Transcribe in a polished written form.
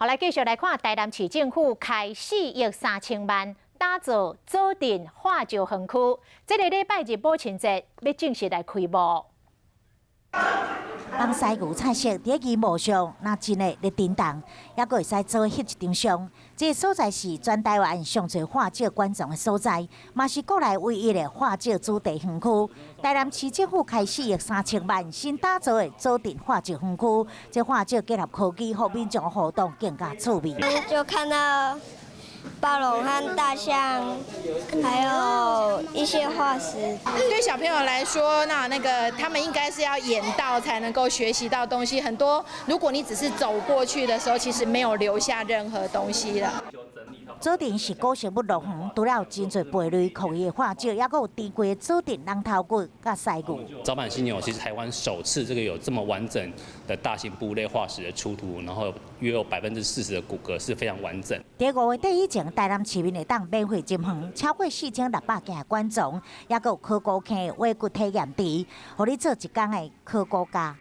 好，來繼續來看台南市政府開4億3千萬打造左鎮化石園區，這个禮拜日母親節欲正式來開幕。放犀牛彩色佇螢幕上，若真的咧叮當，猶閣會使做翕一張相。這个所在是全台灣上濟化石館藏的所在，嘛是國內唯一的化石主題園區。台南市政府開4億3千萬新打造的左鎮化石園區，這化石結合科技，予民眾互動更加趣味。就看到暴龍和大象，還有一些化石。對小朋友來說，那個他們應該是要眼到才能夠學習到東西。很多，如果你只是走過去的時候，其實沒有留下任何東西了。左鎮是古生物樂園，除了有真濟貝類、礦物化石，猶閣有珍貴的左鎮人頭骨佮犀牛。早坂犀牛其實台灣首次這個有這麼完整的大型哺乳類化石的出土，然後約有40%的骨骼是非常完整。佇5月底以前，台南市民會當免費入園，超過4600間的館藏，猶閣有考古坑挖掘體驗池，予你做一工的考古家。